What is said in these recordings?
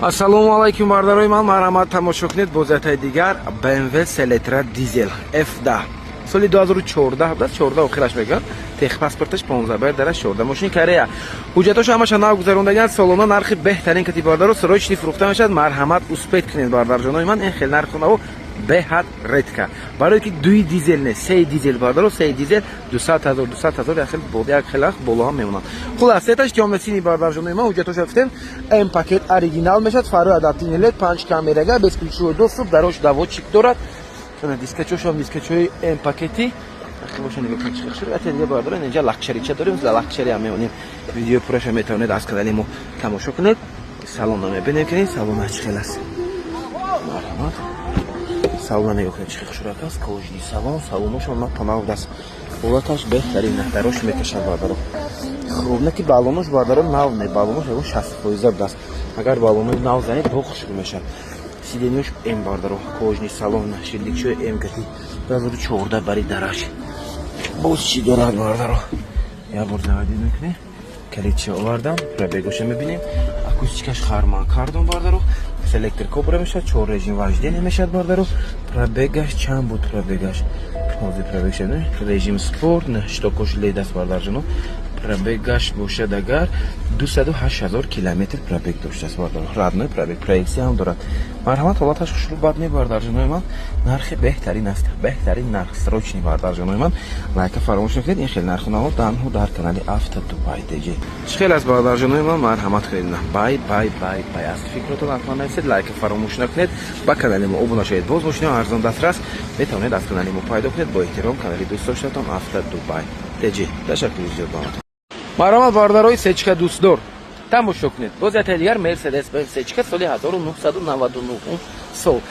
Ассалому алайкум, бародарои ман, марҳамат, тамошо кунед. Боз яктаи дигар BMW се литра дизел F10, соли 2014 будаст, 14 охираш мегӯянд. Техпаспорташ 15 бар дараш 14. Мошини Корея, ҳуҷҷатошо ҳамаша нав гузарондагианд. Солона нархи беҳтарин кати, бародаро, срочный фурӯхта мешавад. Марҳамат, успеть кунед, бародарҷонои ман. Ин хел нархонаво беҳад редко, барое ки дуи дизел не, сеи дизел, бародаро, сеи дизел 200 000, 200 000, як хел, як хел боло ҳам мемонад. Хулас, цветаш тёмно-синий, бародарҷонои ман. Ҳуҷҷатошо гуфтем, М пакет оригинал мешавад, фарои адаптивный LED, панҷ камерага, бесключевой доступ, дарош доводчик дорад. Дискачошам дискачои М пакети боша. Нигоҳ кун, чӣ хушрӯ. Ате дига, бародаро, инҷа лакшерича дорем, за лакшери ҳам мемонем. Видеои пурраша метавонед аз канали мо тамошо кунед. Салона мебинем, ки салона чӣ хел аст. Марҳамат, салона нигоҳ кунед, чӣ хушрӯак аст. Кожаный салон, салоношон на панав аст, ҳолаташ беҳтарин, дарош мекашад, бародаро. Хуб, не ки балонош, бародаро, нав не, балонош ягон 60% будааст. Агар балонои нав занед, бо хушрӯ мешавад. Сиденьёш М, бародаро, кожаный салон, шилдикчои М кати, 2014 бари дараш. Боз чӣ дорад, бародаро? Як бор заводить мекунем, калидча овардам, пробегоша мебинем. Акустикаш Харман Кардон, бародаро, селектор Кобра мешавад, чор режим вождения мешавад, бародаро. Пробегаш чанд буд? Пробегаш ҳозир, пробегаш режим спорт, щитокош LED аст, бародарҷоно. Пробегаш бошад агар, 208 000 километр пробег доштааст, бародаро, родной пробег, проекция ҳам дорад. Марҳамат, ҳолаташ хушрӯ, бад не, бародарҷонои ман. Нархи беҳтарин аст, беҳтарин нарх, срочный, бародарҷонои ман. Лайка фаромӯш накунед. Ин хел нархунаҳо танҳо дар канали Авто Дубай ДЖ. Чӣ хел аст, бародарҷонои ман? Марҳамат кунед. Бай, бай, бай, бай аст. Фикротон ҳатман нависед, лайка фаромӯш накунед, ба канали мо обуна шавед. Боз мошинаи арзон дастрас метавонед аз канали мо пайдо кунед. Бо эҳтиром, канали дӯстдоштатон Авто Дубай ДЖ. Ташаккури зиёд ба. Марҳамат, бародарои сечка дӯстдор, тамошо кунед. Боз яктаи дигар Мерседес Бенз сечка, соли 1999 сол.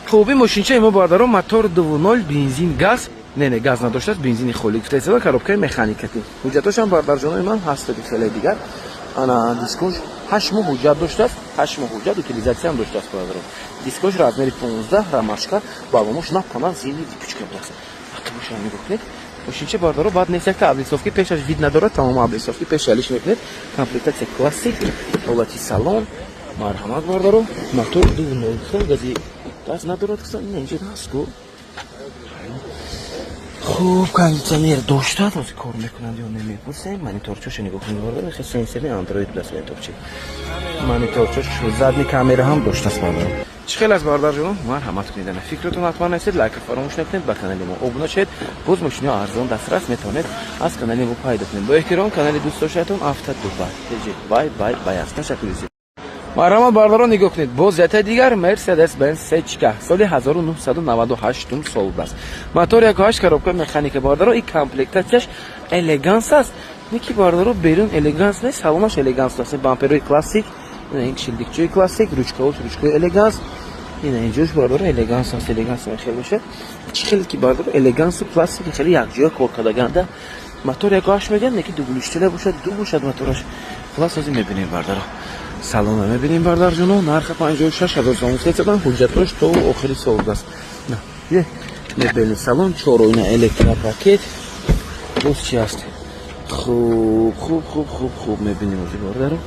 Хуби мошинчаи мо, бародарон, мотор 2.0, бензин, газ не, газ надоштааст, бензини холӣ гуфтаистода, коробкаи механикатӣ. Ҳуҷҷатошам, бардарҷонои ман, ҳастади хеле дигар. Ана дискош 8 моҳ ҳуҷҷат доштааст, 8 моҳ ҳуҷҷат, утилизатсиям доштааст, бародарон. Дискош размери 15, ромашка, балонош напана зини липучка будааст. Боша, нигоҳ кунед, мошинча, бардаро, баъд нест. Якта облицовки пешаш вид надорад, тамом облицовки пеш алиш мекунед. Комплектация классик, ҳолати салон. Марҳамат, бардаро, мотор 2.0, гази газ надорад. Инҷа ҳаст ку. Хуб, кондитсионер доштад, ҳозир кор мекунанд ё намепурсем. Мониторчоша нигоҳ кунед, бардаро, хе сенсорный андроид будааст, мониторчи, мониторчош, задний камера ҳам доштааст, бардаро. Чӣ хел аст, бародарҷонон? Марҳамат кунед, ана фикротон ҳатман нависед, лайка фаромӯш накунед, ба канали мо обуна шавед. Боз мошиниҳо арзон дастрас метавонед аз канали мо пайдо кунед. Бо эҳтиром, канали дӯстдоштаятон Авто Дубай. Бай, бай, бай аст. Ташаккури зиёд. Марҳамат, бародарон, нигоҳ кунед, боз яктаи дигар Мерседес Бенз сечка, соли 1998 сол будааст, мотор 1.8, коробка механика, бародаро. И комплектатсияш элеганс аст, не ки, бародаро, берун элеганс нест, салонаш элеганс аст. Бамперои классик, ин шилдикчои классик, ручкаош ручкаи элеганс. Ина инҷош, бародаро, элеганс аст, элеганс хел бошад. Чӣ хеле ки, бародаро, элегансу классик хеле якҷоя кор кардаганда. Мотор 1.8 мегӯянд, не ки дуглуштила бошад, ду бошад мотораш. Хулас, ҳозир мебинем, бародаро, салона мебинем, бардарҷоно. Нарха 56 000 сомон сетадан, ҳуҷҷатош то охири сол будааст. Мебельный салон, чор оина, электропакет. Боз чи аст? Хуб, хуб, хуб, хуб, хуб, мебинем ҳозир, бародаро.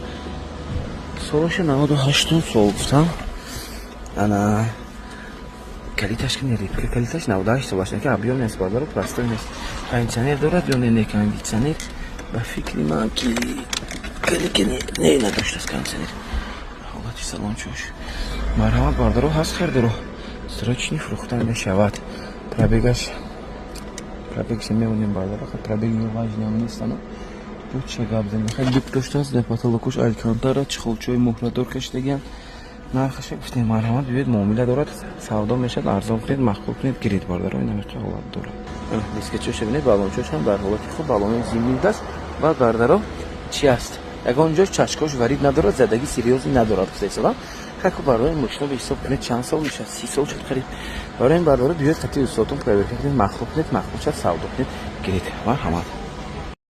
Солаша 98-ум сол гуфтам. Ана калиташ ки репка, калиташ 98 солаш, ки объём нест, бародаро, простой нест. Кондитсионер дорад ё не? Не, кондитсионер ба фикри ман ки не, надоштааст кондитсионер. Ҳолати салон чош. Марҳамат, бародаро, ҳаст харидоро, срочный фурӯхта мешавад. Пробегаш, пробегша мемонем, бародаро, пробег важный ам нестано. Бо ча гап занем? Хеле люк доштааст, дар потолокуш алькантара, чехолчои муҳрадор кашидагиам. Нархаша гуфтем. Марҳамат, биёед, муомила дорад, савдо мешавад. Арзон кунед, маъқул кунед, гиред, бародаро. Ин ҳамиқа ҳолат дорад. Дискачоша бинед, балончошам дар ҳолати хуб, балони зимний аст. Баъд, бародаро, чи аст? Ягон ҷо чашкош варид надорад, задагӣ серьёзный надорад, гуфта. Хаку, бародари, мошино ба ҳисоб кунед, чанд сол мешавад? 30 сол шуд қариб. Барои ин, бародаро, биёед, қати устодтон проверка кунед, маъқул кунед, маъқул шад, савдо кунед, гиред. Марҳамат.